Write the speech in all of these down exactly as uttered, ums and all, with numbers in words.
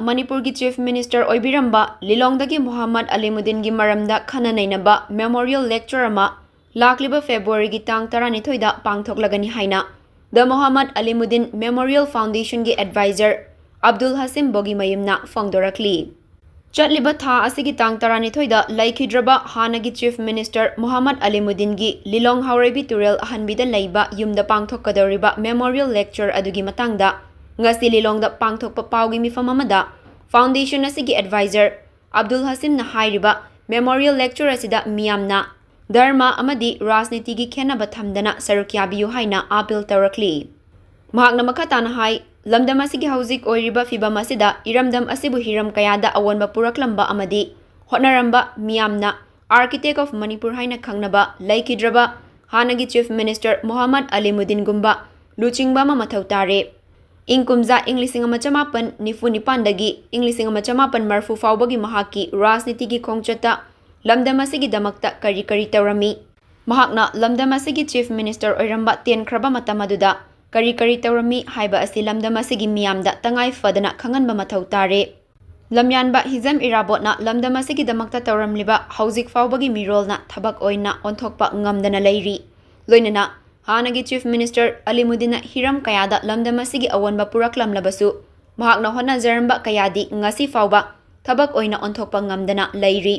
ꯃꯅꯤꯄꯨꯔꯒꯤ Chief Minister ꯑꯣꯏꯕꯤꯔꯝꯕ ꯂꯤꯂꯣꯡꯗꯒꯤ Mohammad ꯑꯂꯤꯃꯨꯗꯤꯟꯒꯤ ꯃꯔꯝꯗ ꯈꯟꯅ ꯅꯩꯅꯕ memorial lecture ꯑꯃ ꯂꯥꯛꯂꯤꯕ Februaryꯒꯤ ꯇꯥꯡ ꯇꯔꯥꯅꯤꯊꯣꯏꯗ ꯄꯥꯡꯊꯣꯛꯂꯒꯅꯤ ꯍꯥꯏꯅ The Mohammad Alimuddin Memorial Foundationꯒꯤ advisor Abdul ꯍꯁꯤꯝ ꯕꯣꯒꯤꯃꯌꯨꯝꯅ ꯐꯣꯡꯗꯣꯔꯛꯂꯤ꯫ ꯆꯠꯂꯤꯕ ꯊꯥ ꯑꯁꯤꯒꯤ ꯇꯥꯡ ꯇꯔꯥꯅꯤꯊꯣꯏꯗ ꯂꯩꯈꯤꯗ꯭ꯔꯕ ꯍꯥꯟꯅꯒꯤ Chief Minister ꯃꯣꯍꯝꯃꯗ ꯑꯂꯤꯃꯨꯗꯤꯟꯒꯤ ꯂꯤꯂꯣꯡ ꯍꯥꯎꯔꯩꯕꯤ ꯇꯨꯔꯦꯜ ꯑꯍꯟꯕꯤꯗ ꯂꯩꯕ ꯌꯨꯝꯗ ꯄꯥꯡꯊꯣꯛꯀꯗꯧꯔꯤꯕ memorial lecture ꯑꯗꯨꯒꯤ ꯃꯇꯥꯡꯗ ꯉꯁꯤ ꯂꯤꯂꯣꯡꯗ ꯄꯥꯡꯊꯣꯛꯄ ꯄꯥꯎꯒꯤ ꯃꯤꯐꯝ ꯑꯃꯗ foundation ꯑꯁꯤꯒꯤ advisor ꯑꯕꯗꯨꯜ ꯍꯁꯤꯝꯅ ꯍꯥꯏꯔꯤꯕ memorial lecture ꯑꯁꯤꯗ ꯃꯤꯌꯥꯝꯅ ꯙꯔꯃ ꯑꯃꯗꯤ ꯔꯥꯖꯅꯤꯇꯤꯒꯤ ꯈꯦꯟꯅꯕ ꯊꯝꯗꯅ ꯁꯔꯨꯛ ꯌꯥꯕꯤꯌꯨ ꯍꯥꯏꯅ appeal ꯇꯧꯔꯛꯂꯤ꯫ ꯃꯍꯥꯛꯅ ꯃꯈꯥ ꯇꯥꯅ ꯍꯥꯏ, ꯂꯝꯗꯝ ꯑꯁꯤꯒꯤ ꯍꯧꯖꯤꯛ ꯑꯣꯏꯔꯤꯕ ꯐꯤꯕꯝ ꯑꯁꯤꯗ ꯏꯔꯝꯗꯝ ꯑꯁꯤꯕꯨ ꯍꯤꯔꯝ ꯀꯌꯥꯗ ꯑꯑꯣꯟꯕ ꯄꯨꯔꯛꯂꯝꯕ ꯑꯃꯗꯤ ꯍꯣꯠꯅꯔꯝꯕ ꯃꯤꯌꯥꯝꯅ Architect of Manipur ꯍꯥꯏꯅ ꯈꯪꯅꯕ ꯂꯩꯈꯤꯗ꯭ꯔꯕ ꯍꯥꯟꯅꯒꯤ Chief Minister ꯃꯣꯍꯝꯃꯗ ꯑꯂꯤꯃꯨꯗꯤꯟꯒꯨꯝꯕ ꯂꯨꯆꯤꯡꯕ ꯑꯃ ꯃꯊꯧ ꯇꯥꯔꯦ꯫ ꯏꯪ ꯀꯨꯝꯖꯥ ꯏꯪ ꯂꯤꯁꯤꯡ ꯑꯃ ꯆꯃꯥꯄꯟ ꯅꯤꯐꯨ ꯅꯤꯄꯥꯟꯗꯒꯤ ꯏꯪ ꯂꯤꯁꯤꯡ ꯑꯃ ꯆꯃꯥꯄꯟ ꯃꯔꯐꯨ ꯐꯥꯎꯕꯒꯤ ꯃꯍꯥꯛꯀꯤ ꯔꯥꯖꯅꯤꯇꯤꯒꯤ ꯈꯣꯡꯆꯠꯇ ꯂꯝꯗꯝ ꯑꯁꯤꯒꯤꯗꯃꯛꯇ ꯀꯔꯤ ꯀꯔꯤ ꯇꯧꯔꯝꯃꯤ? ꯃꯍꯥꯛꯅ ꯂꯝꯗꯝ ꯑꯁꯤꯒꯤ Chief Minister ꯑꯣꯏꯔꯝꯕ ꯇꯦꯟꯈ꯭ꯔꯕ ꯃꯇꯝ ꯑꯗꯨꯗ ꯀꯔꯤ ꯀꯔꯤ ꯇꯧꯔꯝꯃꯤ ꯍꯥꯏꯕ ꯑꯁꯤ ꯂꯝꯗꯝ ꯑꯁꯤꯒꯤ ꯃꯤꯌꯥꯝꯗ ꯇꯉꯥꯏ ꯐꯗꯅ ꯈꯪꯍꯟꯕ ꯃꯊꯧ ꯇꯥꯔꯦ꯫ ꯂꯝꯌꯥꯟꯕ ꯍꯤꯖꯝ ꯏꯔꯥꯕꯣꯠꯅ ꯂꯝꯗꯝ ꯑꯁꯤꯒꯤꯗꯃꯛꯇ ꯇꯧꯔꯝꯂꯤꯕ ꯍꯧꯖꯤꯛ ꯐꯥꯎꯕꯒꯤ ꯃꯤꯔꯣꯜꯅ ꯊꯕꯛ ꯑꯣꯏꯅ ꯑꯣꯟꯊꯣꯛꯄ ꯉꯝꯗꯅ ꯂꯩꯔꯤ꯫ ꯂꯣꯏꯅꯅ ꯍꯥꯟꯅꯒꯤ Chief Minister ꯑꯂꯤꯃꯨꯗꯤꯟꯅ ꯍꯤꯔꯝ ꯀꯌꯥꯗ ꯂꯝꯗꯝ ꯑꯁꯤꯒꯤ ꯑꯑꯣꯟꯕ ꯄꯨꯔꯛꯂꯝꯂꯕꯁꯨ, ꯃꯍꯥꯛꯅ ꯍꯣꯠꯅꯖꯔꯝꯕ ꯀꯌꯥꯗꯤ ꯉꯁꯤ ꯐꯥꯎꯕ ꯊꯕꯛ ꯑꯣꯏꯅ ꯑꯣꯟꯊꯣꯛꯄ ꯉꯝꯗꯅ ꯂꯩꯔꯤ꯫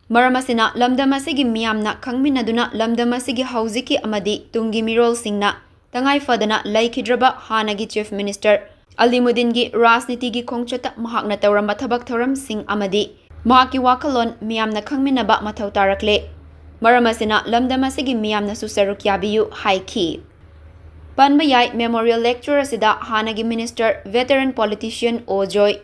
ꯃꯔꯝ ꯑꯁꯤꯅ, ꯂꯝꯗꯝ ꯑꯁꯤꯒꯤ ꯃꯤꯌꯥꯝꯅ ꯈꯪꯃꯤꯟꯅꯗꯨꯅ ꯂꯝꯗꯝ ꯑꯁꯤꯒꯤ ꯍꯧꯖꯤꯛꯀꯤ ꯑꯃꯗꯤ ꯇꯨꯡꯒꯤ ꯃꯤꯔꯣꯜꯁꯤꯡꯅ ꯇꯉꯥꯏ ꯐꯗꯅ ꯂꯩꯈꯤꯗ꯭ꯔꯕ ꯍꯥꯟꯅꯒꯤ Chief Minister ꯑꯂꯤꯃꯨꯗꯤꯟꯒꯤ ꯔꯥꯖꯅꯤꯇꯤꯒꯤ ꯈꯣꯡꯆꯠꯇ ꯃꯍꯥꯛꯅ ꯇꯧꯔꯝꯕ ꯊꯕꯛ ꯊꯧꯔꯝꯁꯤꯡ ꯑꯃꯗꯤ ꯃꯍꯥꯛꯀꯤ ꯋꯥꯈꯜꯂꯣꯟ ꯃꯤꯌꯥꯝꯅ ꯈꯪꯃꯤꯟꯅꯕ ꯃꯊꯧ ꯇꯥꯔꯛꯂꯦ꯫ ꯃꯔꯝ ꯑꯁꯤꯅ, ꯂꯝꯗꯝ ꯑꯁꯤꯒꯤ ꯃꯤꯌꯥꯝꯅꯁꯨ ꯁꯔꯨꯛ ꯌꯥꯕꯤꯌꯨ ꯍꯥꯏꯈꯤ꯫ ꯄꯟꯕ ꯌꯥꯏ, memorial lecture ꯑꯁꯤꯗ ꯍꯥꯟꯅꯒꯤ Minister, veteran politician ꯑꯣ ꯖꯣꯏ,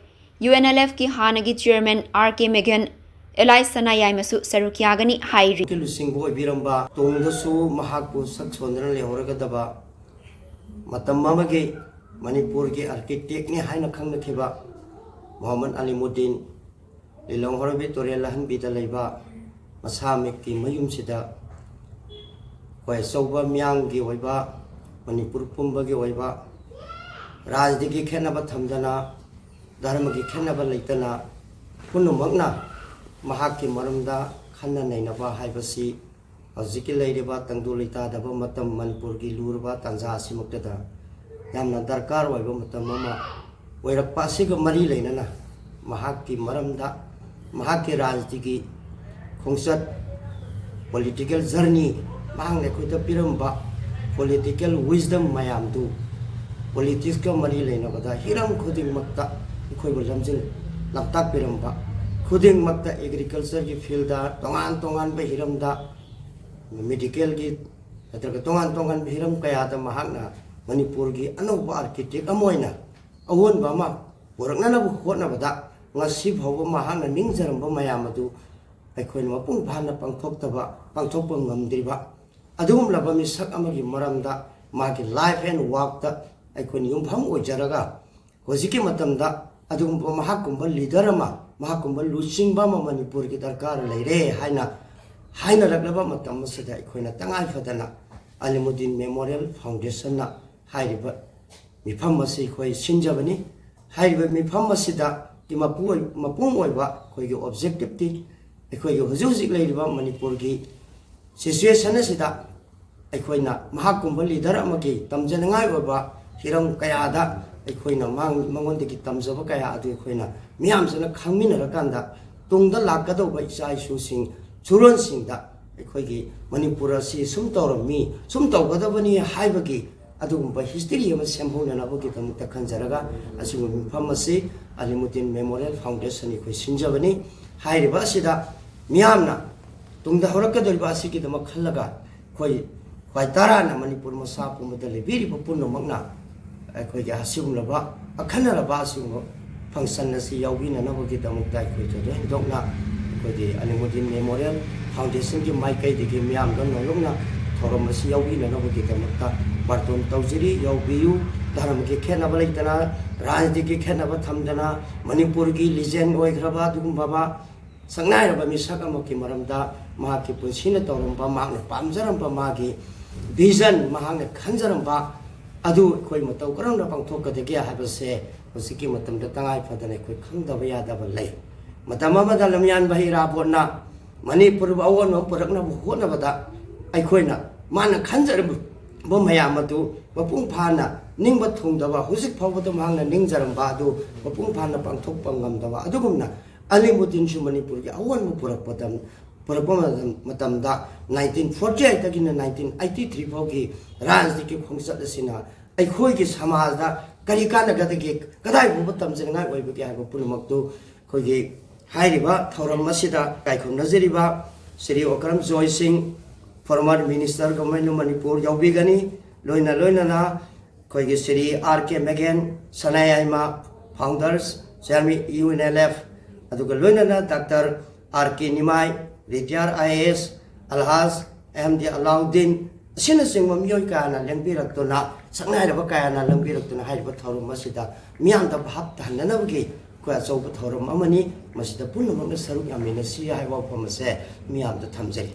UNLFꯀꯤ ꯍꯥꯟꯅꯒꯤ Chairman R K ꯃꯦꯘꯟ, ꯑꯦꯂꯥꯏ ꯁꯅꯥꯌꯥꯏꯃꯁꯨ ꯁꯔꯨꯛ ꯌꯥꯒꯅꯤ ꯍꯥꯏꯔꯤ꯫ ꯂꯨꯆꯤꯡꯕ ꯑꯣꯏꯕꯤꯔꯝꯕ ꯇꯨꯡꯗꯁꯨ ꯃꯍꯥꯛꯄꯨ ꯁꯛ ꯁꯣꯟꯗꯨꯅ ꯂꯩꯍꯧꯔꯒꯗꯕ ꯃꯇꯝ ꯑꯃꯒꯤ ꯃꯅꯤꯄꯨꯔꯒꯤ architectꯅꯤ ꯍꯥꯏꯅ ꯈꯪꯅꯈꯤꯕ ꯃꯣꯍꯝꯃꯗ ꯑꯂꯤꯃꯨꯗꯤꯟ, ꯂꯤꯂꯣꯡ ꯍꯣꯔꯣꯕꯤ ꯇꯨꯔꯦꯜ ꯑꯍꯟꯕꯤꯗ ꯂꯩꯕ ꯃꯁꯥꯃꯛꯀꯤ ꯃꯌꯨꯝꯁꯤꯗ ꯑꯩꯈꯣꯏ ꯑꯆꯧꯕ ꯃꯤꯌꯥꯝꯒꯤ ꯑꯣꯏꯕ, ꯃꯅꯤꯄꯨꯔ ꯄꯨꯝꯕꯒꯤ ꯑꯣꯏꯕ ꯔꯥꯖꯅꯤꯇꯤꯒꯤ ꯈꯦꯠꯅꯕ ꯊꯝꯗꯅ ꯙꯔꯃꯒꯤ ꯈꯦꯠꯅꯕ ꯂꯩꯇꯅ ꯄꯨꯝꯅꯃꯛꯅ ꯃꯍꯥꯛꯀꯤ ꯃꯔꯝꯗ ꯈꯟꯅ ꯅꯩꯅꯕ ꯍꯥꯏꯕꯁꯤ ꯍꯧꯖꯤꯛꯀꯤ ꯂꯩꯔꯤꯕ ꯇꯪꯗꯨ ꯂꯩꯇꯥꯗꯕ ꯃꯇꯝ, ꯃꯅꯤꯄꯨꯔꯒꯤ ꯂꯨꯔꯕ ꯇꯥꯟꯖꯥ ꯑꯁꯤꯃꯛꯇꯗ ꯌꯥꯝꯅ ꯗꯔꯀꯥꯔ ꯑꯣꯏꯕ ꯃꯇꯝ ꯑꯃ ꯑꯣꯏꯔꯛꯄ ꯑꯁꯤꯒ ꯃꯔꯤ ꯂꯩꯅꯅ ꯃꯍꯥꯛꯀꯤ ꯃꯔꯝꯗ, ꯃꯍꯥꯛꯀꯤ ꯔꯥꯖꯅꯤꯇꯤꯒꯤ ꯈꯣꯡꯆꯠ, political journey, ꯃꯍꯥꯛꯅ ꯑꯩꯈꯣꯏꯗ ꯄꯤꯔꯝꯕ political wisdom ꯃꯌꯥꯝꯗꯨ, politicsꯀ ꯃꯔꯤ ꯂꯩꯅꯕꯗ ꯍꯤꯔꯝ ꯈꯨꯗꯤꯡꯃꯛꯇ ꯑꯩꯈꯣꯏꯕꯨ ꯂꯝꯖꯤꯡ ꯂꯝꯇꯥꯛꯄꯤꯔꯝꯕ ꯈꯨꯗꯤꯡꯃꯛꯇ, agricultureꯒꯤ fieldꯇ, ꯇꯣꯉꯥꯟ ꯇꯣꯉꯥꯟꯕ ꯍꯤꯔꯝꯗ, medicalꯒꯤ ꯅꯠꯇ꯭ꯔꯒ ꯇꯣꯉꯥꯟ ꯇꯣꯉꯥꯟꯕ ꯍꯤꯔꯝ ꯀꯌꯥꯗ ꯃꯍꯥꯛꯅ ꯃꯅꯤꯄꯨꯔꯒꯤ ꯑꯅꯧꯕ architect ꯑꯃ ꯑꯣꯏꯅ ꯑꯑꯣꯟꯕ ꯑꯃ ꯄꯨꯔꯛꯅꯅꯕ ꯍꯣꯠꯅꯕꯗ ꯉꯁꯤ ꯐꯥꯎꯕ ꯃꯍꯥꯛꯅ ꯅꯤꯡꯖꯔꯝꯕ ꯃꯌꯥꯝ ꯑꯗꯨ ꯑꯩꯈꯣꯏꯅ ꯃꯄꯨꯡ ꯐꯥꯅ ꯄꯥꯡꯊꯣꯛꯇꯕ, ꯄꯥꯡꯊꯣꯛꯄ ꯉꯝꯗ꯭ꯔꯤꯕ ꯑꯗꯨꯒꯨꯝꯂꯕ ꯃꯤꯁꯛ ꯑꯃꯒꯤ ꯃꯔꯝꯗ, ꯃꯥꯒꯤ life and workꯇ ꯑꯩꯈꯣꯏꯅ ꯌꯨꯝꯐꯝ ꯑꯣꯏꯖꯔꯒ, ꯍꯧꯖꯤꯛꯀꯤ ꯃꯇꯝꯗ ꯑꯗꯨꯒꯨꯝꯕ ꯃꯍꯥꯛꯀꯨꯝꯕ leader ꯑꯃ, ꯃꯍꯥꯛꯀꯨꯝꯕ ꯂꯨꯆꯤꯡꯕ ꯑꯃ ꯃꯅꯤꯄꯨꯔꯒꯤ ꯗꯔꯀꯥꯔ ꯂꯩꯔꯦ ꯍꯥꯏꯅ ꯍꯥꯏꯅꯔꯛꯂꯕ ꯃꯇꯝ ꯑꯁꯤꯗ, ꯑꯩꯈꯣꯏꯅ ꯇꯉꯥꯏ ꯐꯗꯅ ꯑꯂꯤꯃꯨꯗꯤꯟ Memorial Foundationꯅ ꯍꯥꯏꯔꯤꯕ ꯃꯤꯐꯝ ꯑꯁꯤ ꯑꯩꯈꯣꯏ ꯁꯤꯟꯖꯕꯅꯤ꯫ ꯍꯥꯏꯔꯤꯕ ꯃꯤꯐꯝ ꯑꯁꯤꯗ ꯃꯄꯨ ꯑꯣꯏ-, ꯃꯄꯨꯡ ꯑꯣꯏꯕ ꯑꯩꯈꯣꯏꯒꯤ objectiveꯇꯤ, ꯑꯩꯈꯣꯏꯒꯤ ꯍꯧꯖꯤꯛ ꯍꯧꯖꯤꯛ ꯂꯩꯔꯤꯕ ꯃꯅꯤꯄꯨꯔꯒꯤ situation ꯑꯁꯤꯗ ꯑꯩꯈꯣꯏꯅ ꯃꯍꯥꯛꯀꯨꯝꯕ leader ꯑꯃꯒꯤ ꯇꯝꯖꯅꯤꯡꯉꯥꯏ ꯑꯣꯏꯕ ꯍꯤꯔꯝ ꯀꯌꯥꯗ ꯑꯩꯈꯣꯏꯅ ꯃꯥꯡ-, ꯃꯉꯣꯟꯗꯒꯤ ꯇꯝꯖꯕ ꯀꯌꯥ ꯑꯗꯨ ꯑꯩꯈꯣꯏꯅ ꯃꯤꯌꯥꯝꯁꯤꯅ ꯈꯪꯃꯤꯟꯅꯔꯀꯥꯟꯗ, ꯇꯨꯡꯗ ꯂꯥꯛꯀꯗꯧꯕ ꯏꯆꯥ ꯏꯁꯨꯁꯤꯡ, ꯁꯨꯔꯣꯟꯁꯤꯡꯗ ꯑꯩꯈꯣꯏꯒꯤ ꯃꯅꯤꯄꯨꯔ ꯑꯁꯤ ꯁꯨꯝ ꯇꯧꯔꯝꯃꯤ, ꯁꯨꯝ ꯇꯧꯒꯗꯕꯅꯤ ꯍꯥꯏꯕꯒꯤ ꯑꯗꯨꯒꯨꯝꯕ history ꯑꯃ ꯁꯦꯝꯍꯧꯅꯅꯕꯒꯤꯗꯃꯛꯇ ꯈꯟꯖꯔꯒ, ꯑꯁꯤꯒꯨꯝꯕ ꯃꯤꯐꯝ ꯑꯁꯤ ꯑꯂꯤꯃꯨꯗꯤꯟ Memorial Foundation ꯑꯩꯈꯣꯏ ꯁꯤꯟꯖꯕꯅꯤ꯫ ꯍꯥꯏꯔꯤꯕ ꯑꯁꯤꯗ ꯃꯤꯌꯥꯝꯅ ꯇꯨꯡꯗ ꯍꯧꯔꯛꯀꯗꯧꯔꯤꯕ ꯑꯁꯤꯒꯤꯗꯃꯛ ꯈꯜꯂꯒ, ꯑꯩꯈꯣꯏ ꯈ꯭ꯋꯥꯏ ꯇꯔꯥꯅ ꯃꯅꯤꯄꯨꯔ ꯃꯆꯥ ꯄꯨꯝꯕꯗ ꯂꯩꯕꯤꯔꯤꯕ ꯄꯨꯝꯅꯃꯛꯅ ꯑꯩꯈꯣꯏꯒꯤ ꯑꯁꯤꯒꯨꯝꯂꯕ ꯑꯈꯟꯅꯔꯕ ꯑꯁꯤꯒꯨꯝꯕ function ꯑꯁꯤ ꯌꯥꯎꯕꯤꯅꯅꯕꯒꯤꯗꯃꯛꯇ ꯑꯩꯈꯣꯏ ꯊꯣꯏꯗꯣꯛ ꯍꯦꯟꯗꯣꯛꯅ ꯑꯩꯈꯣꯏꯒꯤ ꯑꯂꯤꯃꯨꯗꯤꯟ Memorial Foundationꯒꯤ ꯃꯥꯏꯀꯩꯗꯒꯤ ꯃꯤꯌꯥꯝꯗ ꯅꯣꯂꯨꯛꯅ ꯊꯧꯔꯝ ꯑꯁꯤ ꯌꯥꯎꯕꯤꯅꯅꯕꯒꯤꯗꯃꯛꯇ ꯕꯥꯔꯇꯣꯟ ꯇꯧꯖꯔꯤ꯫ ꯌꯥꯎꯕꯤꯌꯨ꯫ ꯙꯔꯃꯒꯤ ꯈꯦꯠꯅꯕ ꯂꯩꯇꯅ, ꯔꯥꯖꯅꯤꯇꯤꯒꯤ ꯈꯦꯠꯅꯕ ꯊꯝꯗꯅ, ꯃꯅꯤꯄꯨꯔꯒꯤ legend ꯑꯣꯏꯈ꯭ꯔꯕ ꯑꯗꯨꯒꯨꯝꯕ ꯁꯛꯅꯥꯏꯔꯕ ꯃꯤꯁꯛ ꯑꯃꯒꯤ ꯃꯔꯝꯗ, ꯃꯍꯥꯛꯀꯤ ꯄꯨꯟꯁꯤꯅ ꯇꯧꯔꯝꯕ, ꯃꯍꯥꯛꯅ ꯄꯥꯝꯖꯔꯝꯕ, ꯃꯥꯒꯤ vision, ꯃꯍꯥꯛꯅ ꯈꯟꯖꯔꯝꯕ ꯑꯗꯨ ꯑꯩꯈꯣꯏ ꯃꯇꯧ ꯀꯔꯝꯅ ꯄꯥꯡꯊꯣꯛꯀꯗꯒꯦ ꯍꯥꯏꯕꯁꯦ ꯍꯧꯖꯤꯛꯀꯤ ꯃꯇꯝꯗ ꯇꯉꯥꯏ ꯐꯗꯅ ꯑꯩꯈꯣꯏ ꯈꯪꯗꯕ ꯌꯥꯗꯕ ꯂꯩ꯫ ꯃꯇꯝ ꯑꯃꯗ ꯂꯝꯌꯥꯟꯕ ꯍꯩꯔꯥꯕꯣꯠꯅ ꯃꯅꯤꯄꯨꯔꯕꯨ ꯑꯑꯣꯟꯕ ꯑꯃ ꯄꯨꯔꯛꯅꯕ ꯍꯣꯠꯅꯕꯗ ꯑꯩꯈꯣꯏꯅ ꯃꯥꯅ ꯈꯟꯖꯔꯝꯕ ꯃꯌꯥꯝ ꯑꯗꯨ ꯃꯄꯨꯡ ꯐꯥꯅ ꯅꯤꯡꯕ ꯊꯨꯡꯗꯕ, ꯍꯧꯖꯤꯛ ꯐꯥꯎꯕꯗ ꯃꯍꯥꯛꯅ ꯅꯤꯡꯖꯔꯝꯕ ꯑꯗꯨ ꯃꯄꯨꯡ ꯐꯥꯅ ꯄꯥꯡꯊꯣꯛꯄ ꯉꯝꯗꯕ, ꯑꯗꯨꯒꯨꯝꯅ ꯑꯂꯤꯃꯨꯗꯤꯟꯁꯨ ꯃꯅꯤꯄꯨꯔꯒꯤ ꯑꯑꯣꯟꯕ ꯄꯨꯔꯛꯄꯗ ꯄꯨꯔꯛꯄ ꯃꯇꯝ- ꯃꯇꯝꯗ ꯅꯥꯏꯟꯇꯤꯟ ꯐꯣꯔꯇꯤ ꯑꯩꯠꯇꯒꯤꯅ ꯅꯥꯏꯟꯇꯤꯟ ꯑꯩꯠꯇꯤ ꯊ꯭ꯔꯤ ꯐꯥꯎꯒꯤ ꯔꯥꯖꯅꯤꯇꯤꯒꯤ ꯈꯣꯡꯆꯠ ꯑꯁꯤꯅ ꯑꯩꯈꯣꯏꯒꯤ ꯁꯃꯥꯖꯗ ꯀꯔꯤ ꯀꯥꯟꯅꯒꯗꯒꯦ, ꯀꯗꯥꯏ ꯐꯥꯎꯕ ꯇꯝꯖꯅꯤꯡꯉꯥꯏ ꯑꯣꯏꯕꯒꯦ ꯍꯥꯏꯕ ꯄꯨꯝꯅꯃꯛꯇꯨ ꯑꯩꯈꯣꯏꯒꯤ ꯍꯥꯏꯔꯤꯕ ꯊꯧꯔꯝ ꯑꯁꯤꯗ ꯀꯥꯏꯈꯨꯝꯅꯖꯔꯤꯕ ꯁ꯭ꯔꯤ ꯑꯣꯀ꯭ꯔꯝ ꯖꯣꯏ ꯁꯤꯡ, former Minister Government of Manipur ꯌꯥꯎꯕꯤꯒꯅꯤ꯫ ꯂꯣꯏꯅ ꯂꯣꯏꯅꯅ ꯑꯩꯈꯣꯏꯒꯤ Shri R K Megen, Sanayaima, founders, chairman U N L F, ꯑꯗꯨꯒ ꯂꯣꯏꯅꯅ doctor R K Nimai, retired I A S, Alhaj M D Alauddin ꯑꯁꯤꯅꯆꯤꯡꯕ ꯃꯤꯑꯣꯏ ꯀꯌꯥꯅ ꯂꯦꯡꯕꯤꯔꯛꯇꯨꯅ, ꯁꯛꯅꯥꯏꯔꯕ ꯀꯌꯥꯅ ꯂꯦꯡꯕꯤꯔꯛꯇꯨꯅ ꯍꯥꯏꯔꯤꯕ ꯊꯧꯔꯝ ꯑꯁꯤꯗ ꯃꯤꯌꯥꯝꯗ ꯚꯥꯞ ꯇꯥꯍꯟꯅꯅꯕꯒꯤ ꯑꯩꯈꯣꯏ ꯑꯆꯧꯕ ꯊꯧꯔꯝ ꯑꯃꯅꯤ꯫ ꯃꯁꯤꯗ ꯄꯨꯝꯅꯃꯛꯅ ꯁꯔꯨꯛ ꯌꯥꯃꯤꯟꯅꯁꯤ ꯍꯥꯏꯕ ꯋꯥꯐꯝ ꯑꯁꯦ ꯃꯤꯌꯥꯝꯗ ꯊꯝꯖꯔꯤ꯫